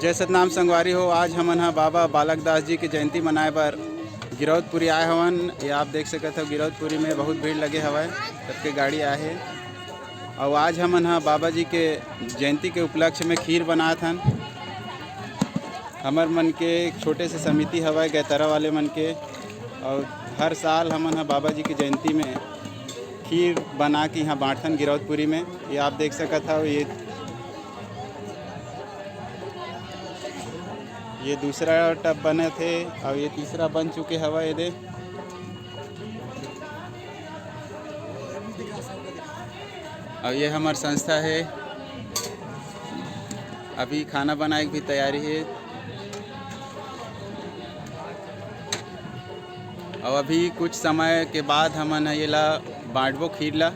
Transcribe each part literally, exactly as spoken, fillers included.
जय सतनाम संगवारी हो, आज हमन ह बाबा बालक दास जी के जयंती मनाए बर गिरौदपुरी आए हवन। ये आप देख सकत हो, गिरौदपुरी में बहुत भीड़ लगे हवय, सबके गाड़ी आए हे। अउ आज हमन ह बाबा जी के जयंती के उपलक्ष्य में खीर बनात हन। हमर मन के एक छोटे से समिति हवय गैतरा वाले मन के, अउ हर साल हमन ह बाबा जी के जयंती में खीर बना के यहाँ बांटथन गिरौदपुरी में। ये आप देख सकत हव, ये ये दूसरा टब बनत हे, अउ ये तीसरा बन चुके हवय। ये दे, अउ ये हमर संस्था हे, अभी खाना बनाए के भी तैयारी हे। अउ अभी कुछ समय के बाद हमन ह येला बांटबो खीर ला।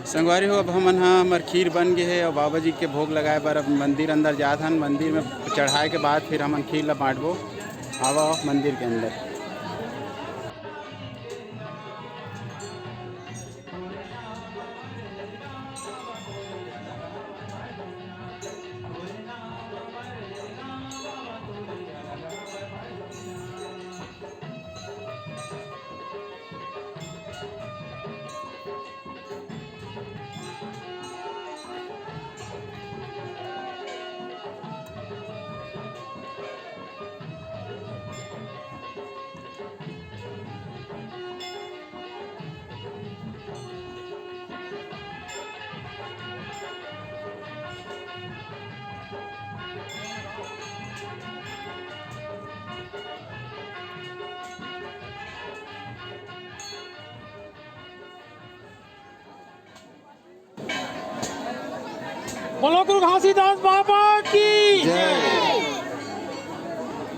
संगवारी हो, अब हमन ह, हमर खीर बन गे हे अउ बाबा जी के भोग लगाए बर अब मंदिर अंदर जात हन। मंदिर में चढ़ाए के बाद फिर हमन खीर ला बांटबो। आवा मंदिर के अंदर। बोलो गुरु घासीदास बाबा की जय।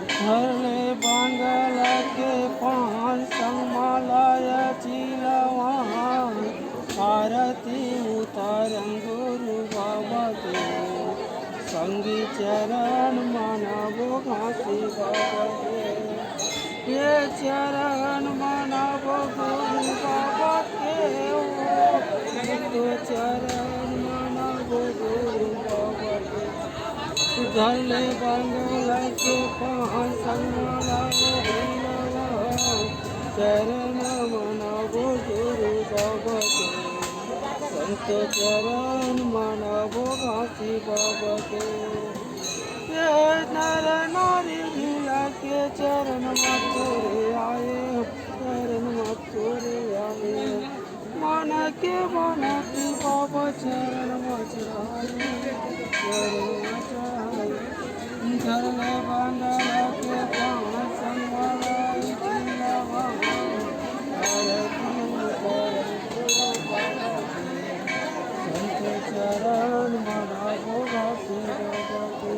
धर ले बांगला के पान, संग माला या चीलवा, आरती उतारन गुरु बाबा के, संगी चरण मनाबो घासी बाबा के। ये चरण मनाबो गुरु बाबा के हो, तो चरण मनाबो गुरु बाबा के। धर ले बांगला के पान, संग माला वो भैलवा, चरण मनाबो गुरु बाबा के। संत चरण मनाबो घासी बाबा के। ये नर नारी भी आके चरण म तोरे आए, चरण म तोरे आए। मन के बनती बाबा चरण म चढ़ाए, चरण म चढ़ाए। धर ले बांगला के पान, संग माला ई चीलवा, आरती उतारन गुरु बाबा के। संत चरण मनाबो घासी बाबा के।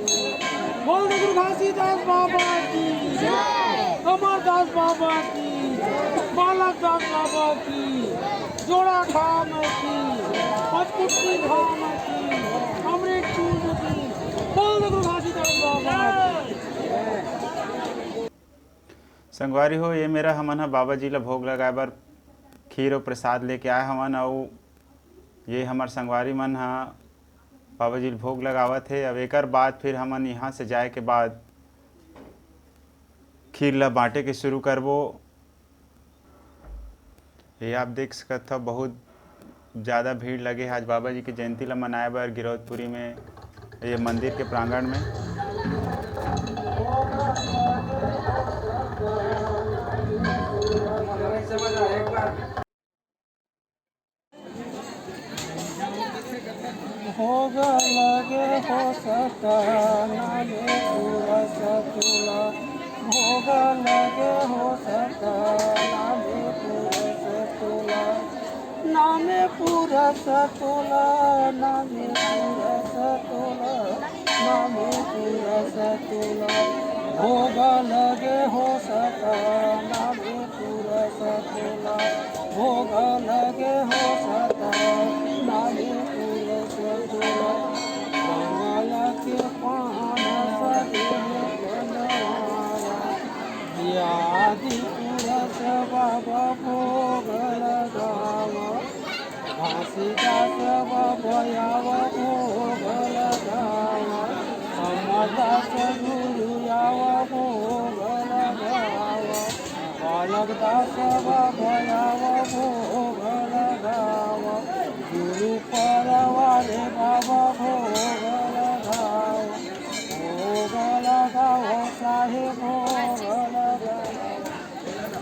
बोल दे गुरु घासीदास बाबा की जय। अमरदास बाबा की जय। बालक दास बाबा की, जोड़ा धाम की, पचपुट्टी धाम की, अमृत चूर्ण की। बोल दे गुरु घासीदास बाबा की। संगवारी हो, ये मेरा हमन ह बाबा जी ला भोग लगाए बर खीर अउ प्रसाद लेके आए हवन, अउ ये हमर संगवारी मन ह बाबा जी ल भोग लगावत हे। अब एकर बाद फिर हमन यहाँ से जाए के बाद खीर ला बांटे के शुरू करबो। ये आप देख सकत हव, बहुत ज़्यादा भीड़ लगे हे आज बाबा जी के जयंती ला मनाए बर गिरौदपुरी में, ये मंदिर के प्रांगण में। भोग लगे हो सतना में पूरा सतुला, भोग लगे हो सतना में पूरा सतुला, नामे पूरा सतुला, नामे पूरा सतुला, नामे पूरा सतुला, भोग लगे हो सतना में पूरा सतुला, भोग लगे हो सतना में पूरा सतुला, बंगाल के पान सगे बनवारा, आदि पूरा सब बाबा भोग लगावा। घासीदास बाबा आवा भोग लगावा, अमरदास गुरु आवा भोग लगावा, बालकदास बाबा आवा भोग लगावा, गुरु परवारे बाबा भोग लगावा, भोग लगावा साहेब भोग लगावा।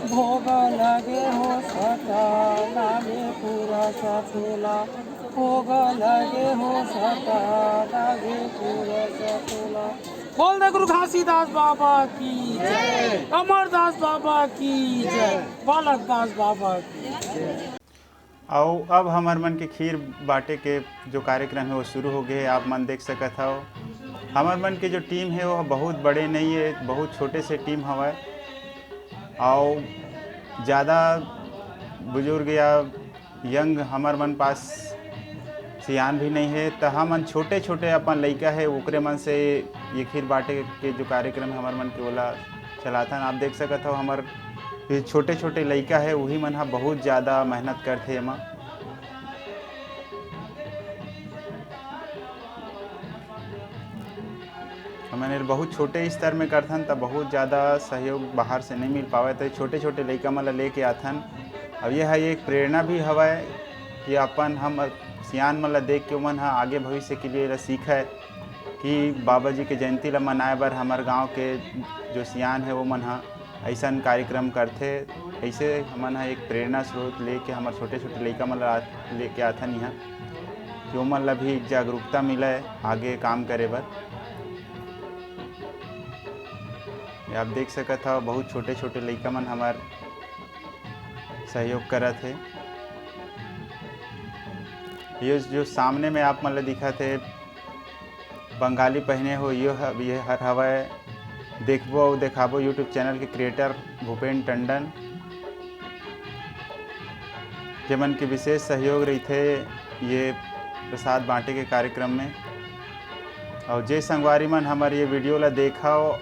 भोग लगे हो सतना में पूरा सतुला, भोग लगे हो सतना में पूरा सतुला। बोल दे गुरु घासीदास बाबा की जय, अमरदास बाबा की जय, बालकदास बाबा की जय। अउ अब हमर मन के खीर बांटे के जो कार्यक्रम हे, वो शुरू हो गए हे। आप मन देख सकत हव, हमर मन के जो टीम हे, वो बहुत बड़े नहीं हे, बहुत छोटे से टीम हवय। अउ ज़्यादा बुजुर्ग या यंग हमर मन पास सियान भी नहीं हे, त हमन छोटे-छोटे अपन लइका हे, ओकरे मन से ये खीर बांटे के जो कार्यक्रम हे हमर मन के, ओला चलाथन। आप देख सकत हव, हमर ये छोटे-छोटे लइका हे, उही मन ह बहुत ज़्यादा मेहनत करथे एमा। हमन एला बहुत छोटे स्तर में करथन, त बहुत ज़्यादा सहयोग बाहर से नहीं मिल पावय, त छोटे-छोटे लइका मन ला लेके आथन। अब ये ह एक प्रेरणा भी हवय कि अपन हम सियान मन ला देख के ओमन ह आगे भविष्य के लिए एला सीखय कि बाबा जी के जयंती ला मनाए बर हमर गांव के जो सियान हे, वो मन ह अइसन कार्यक्रम करथे। अइसे हमन ह एक प्रेरणा स्रोत लेके हमर छोटे-छोटे लइका मन ला लेके आथन इहाँ, कि ओमन ला भी एक जागरूकता मिलय आगे काम करे बर। ये आप देख सकत हव, बहुत छोटे-छोटे लइका मन हमर सहयोग करत हे। ये जो सामने में आप मन ला दिखत हे, बंगाली पहिने हो, यो ह-, ये हर हवय देखबो अउ देखाबो YouTube चैनल के क्रिएटर भूपेन टंडन, जेमन के विशेष सहयोग रहिथे ये प्रसाद बांटे के कार्यक्रम में। अउ जे संगवारी मन हमर ये वीडियो ला देखव,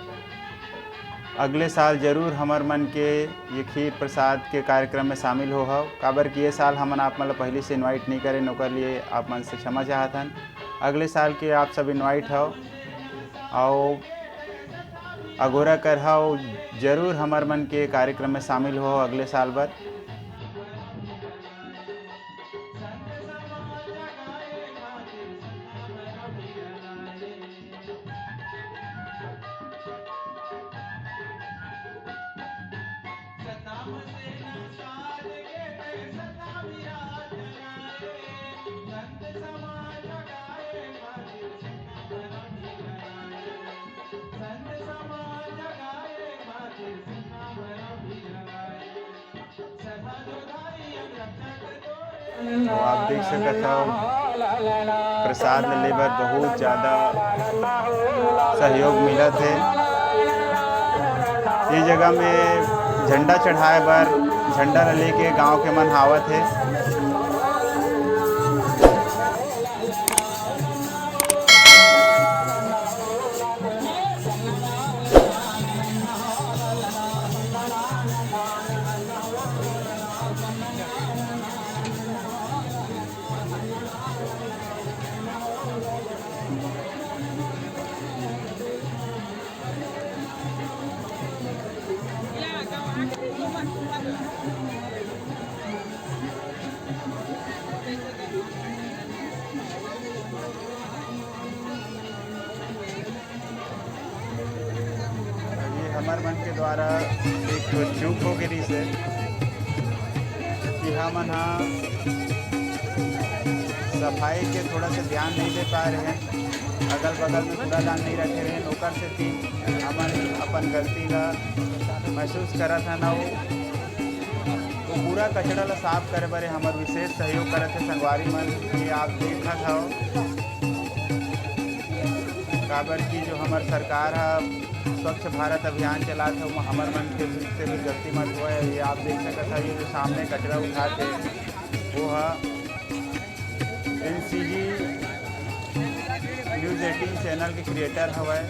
अगले साल जरूर हमर मन के ये खीर प्रसाद के कार्यक्रम में शामिल होहव, काबर कि ये साल हमन आप मन ला पहिली से इनवाइट नइ करेन, ओकर लिए आप मन से क्षमा चाहत हन। अगले साल के आप सब इनवाइट हव, अउ अगोरा करहा, अउ जरूर हमर मन के कार्यक्रम में शामिल होहव अगले साल बर। तो आप देख सकत हव, प्रसाद ले बर बहुत ज्यादा सहयोग मिलत हे। ये जगह में झंडा चढ़ाए बर, झंडा ल लेके गांव के मन आवत हे। ये हमर मन के द्वारा एक ठो चूक हो गे रिहिसे कि हमन ह सफाई के थोड़ा सा ध्यान नहीं दे पाए रहे, अगल बगल में कूड़ादान नहीं रखे रहे, ओकर सेती हमन अपन गलती ला महसूस करत हन। अउ वो पूरा कचरा ला साफ करे बर हमर विशेष सहयोग करत हे संगवारी मन, ये आप देखत हव। काबर कि जो हमर सरकार ह स्वच्छ भारत अभियान चलात हे, ओमा हमर मन के से भी गलती मत होय। ये आप देख सकत हव, ये जो सामने कचरा उठात हे, वो ह एन सी जी न्यूज़ एटीन चैनल के क्रिएटर हवय।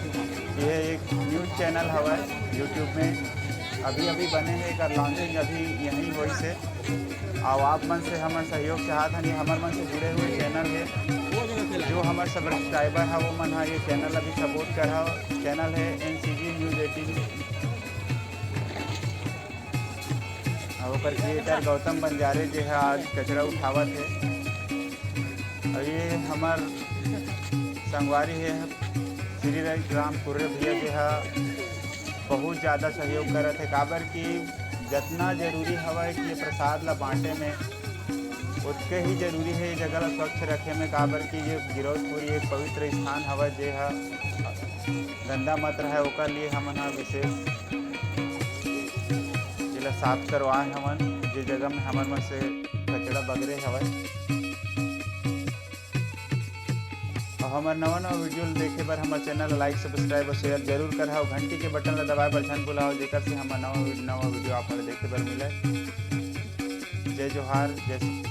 ये एक न्यूज़ चैनल हवय YouTube में, अभी अभी बने हे, एकर लॉन्चिंग अभी यहीं होइस हे। अउ आप मन से हमन सहयोग चाहत हन, ये हमर मन से जुड़े हुए चैनल हे। जो हमर सब्सक्राइबर ह, वो मन ह ये चैनल अभी सपोर्ट करव। चैनल हे एन सी जी न्यूज़ एटीन। अउ ओकर क्रिएटर गौतम बंजारे, जे ह आज कचरा उठावत हे। अउ ये हमर संगवारी हे श्री राम कुर्रे भैया, जे ह बहुत ज़्यादा सहयोग करत हे, काबर कि जतना जरूरी हवय कि ये प्रसाद ला बांटे में, ओतके ही जरूरी हे ये जगह ला स्वच्छ रखे में, काबर कि ये गिरौदपुरी एक पवित्र स्थान हवय, जे ह गंदा मत रहय, ओकर लिए हमन ह विशेष जेला साफ करवाए हवन, जे जगह में हमर मन से कचरा बगरे हवय। अउ हमर नवा नवा वीडियो ल देखे बर हमर चैनल ल लाइक, सब्सक्राइब अउ शेयर जरूर करहा अउ घंटी के बटन ल दबाए बर झन भुलाओ, जेकर से हमर नवा वीड-, नवा वीडियो आप मन ल देखे बर मिले। जय जोहार, जय श्री